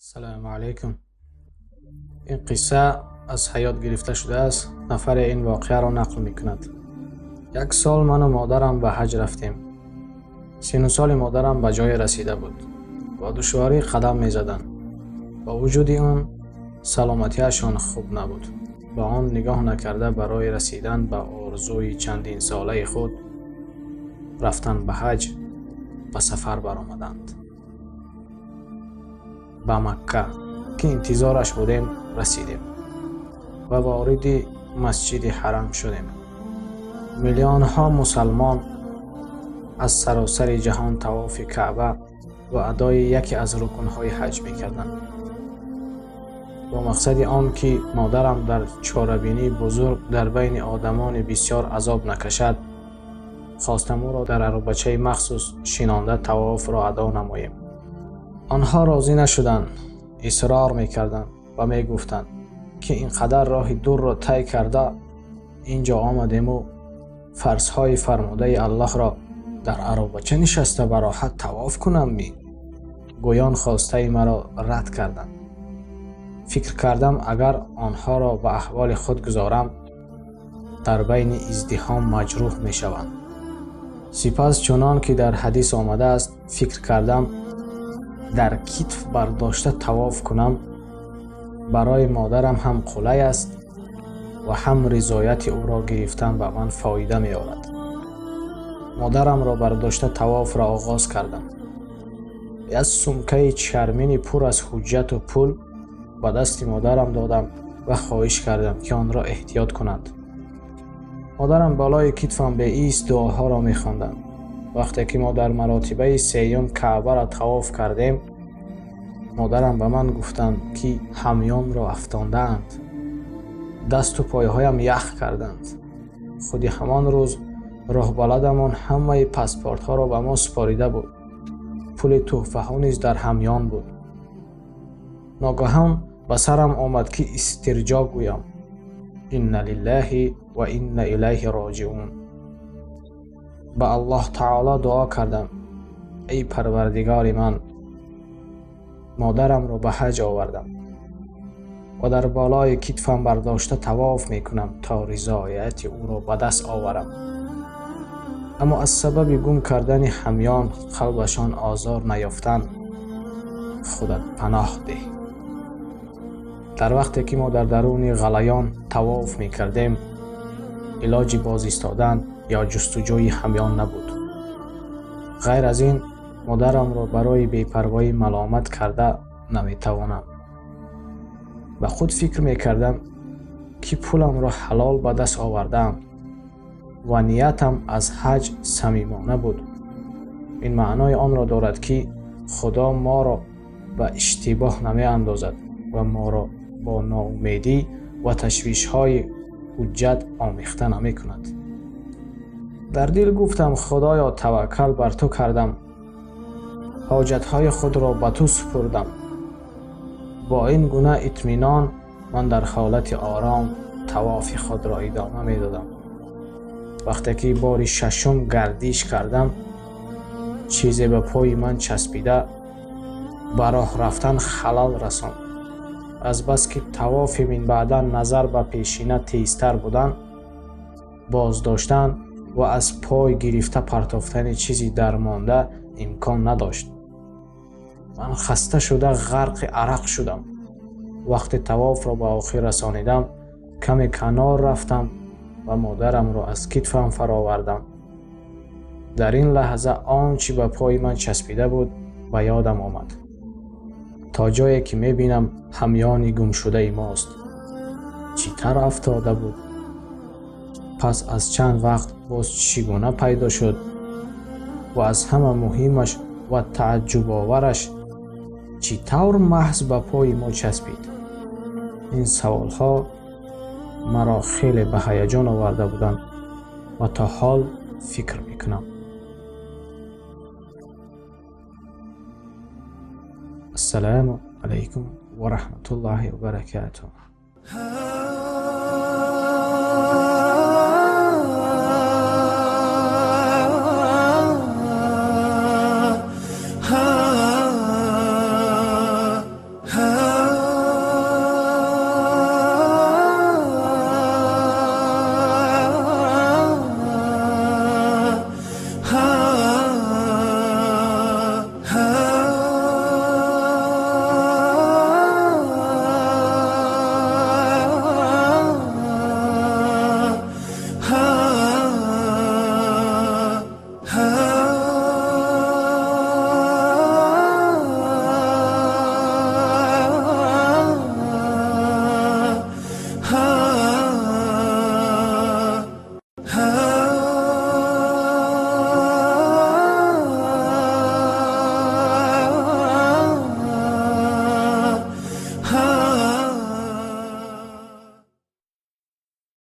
Ассалому алайкум. Ин қисса аз ҳаёт гирифта шудааст. Нафаре ин воқеаро нақл мекунад. Як сол ману модарам ба ҳаҷ рафтем. Сину соли модарам ба ҷое расида буд. Бо душворӣ қадам мезаданд. Бо вуҷуди он саломатиашон хуб набуд. Ба он нигоҳ накарда, барои расидан ба орзуи чандинсолаи худ, рафтан ба ҳаҷ, ба сафар баромаданд. Ба Макка, ки интизораш будем, расидем ва вориди Масҷиди Ҳарам шудем. Миллионҳо мусалмон аз саросари ҷаҳон тавофи Каъба ва адои яке аз рукнҳои ҳаҷ мекарданд. Бо мақсади он ки модарам дар чорабинии бузург дар байни одамони бисёр азоб накашад, хостам ӯро дар аробачаи махсус шинонда тавофро адо намоем. Онҳо розӣ нашуданд, исрор мекарданд ва мегуфтанд, ки ин қадар роҳи дурро тай карда ин ҷо омадему фарзҳои фармудаи Аллоҳро дар аробача нишаста ба роҳат тавоф кунам ми? Гӯён хостаи маро рад карданд. Фикр кардам, агар онҳоро ба аҳволи худ гузорам, дар байни издиҳом маҷрӯҳ мешаванд. Сипас, чунон ки дар ҳадис омадааст, фикр кардам, дар китф бардошта тавоф кунам, барои модарам ҳам қулай аст ва ҳам ризояти ӯро гирифтан ба ман фоида меорад. Модарамро бардошта тавофро оғоз кардам. Як сумкаи чармини пур аз ҳуҷҷату пул ба дасти модарам додам ва хоҳиш кардам, ки онро эҳтиёт кунанд. Модарам болои китфам беист дуоҳоро мехонданд. Вақте ки мо дар маротибаи сеюм Каъбаро тавоф кардем, модарам ба ман гуфтанд, ки ҳамёнро афтондаанд. Дасту пойҳоям ях карданд. Худи ҳамон рӯз роҳбаладамон ҳамаи паспортҳоро ба мо супорида буд. Пули тӯҳфаҳо низ дар ҳамён буд. Ногаҳон ба сарам омад, ки истирҷо гӯям: «Инна лиллаҳи ва инна илайҳи роҷиун». Ба Аллоҳ таоло дуо кардам: «Эй Парвардигори ман, модарамро ба ҳаҷ овардам ва дар болои китфам бардошта тавоф мекунам, то ризояти ӯро ба даст оварам, аммо аз сабаби гум кардани ҳамён қалбашон озор наёфтан, худат паноҳ деҳ». Дар вақте ки мо дар даруни ғалаён тавоф мекардем, илоҷи боз истодан ё ҷустуҷӯи ҳамён набуд. Ғайр аз ин, модарамро барои бепарвоӣ маломат карда наметавонам. Ба худ фикр мекардам, ки пуламро ҳалол ба даст овардаам ва ниятам аз ҳаҷ самимона буд. Ин маънои онро дорад, ки Худо моро ба иштибоҳ намеандозад ва моро бо ноумедӣ ва ташвишҳои ҳуҷҷат омехта намекунад. Дар дил гуфтам: «Худоё, таваккал бар ту кардам, ҳоҷатҳои худро ба ту супурдам». Бо ин гуна итминон ман дар ҳолати ором тавофи худро идома медодам. Вақте ки бори шашум гардиш кардам, чизе ба пои ман часпида, ба роҳ рафтан халал расонд. Азбаски тавофи минбаъда назар ба пешина тезтар будан, боздоштан ва аз пой гирифта партофтани чизи дармонда имкон надошт. Ман хаста шуда ғарқи арақ шудам. Вақте тавофро ба охир расонидам, каме канор рафтам ва модарамро аз китфам фаровардам. Дар ин лаҳза он чӣ ба пои ман часпида буд, ба ёдам омад. То ҷое ки мебинам, ҳамёни гумшудаи мост. Чӣ тавр афтода буд? Пас аз чанд вақт боз чӣ гуна пайдо шуд? Ва аз ҳама муҳимаш ва тааҷҷубовараш, чӣ тавр маҳз ба пои мо часпид? Ин саволҳо маро хеле ба ҳаяҷон оварда буданд ва то ҳол фикр мекунам. Ассалому алайкум ва раҳматуллоҳи ва баракатуҳ.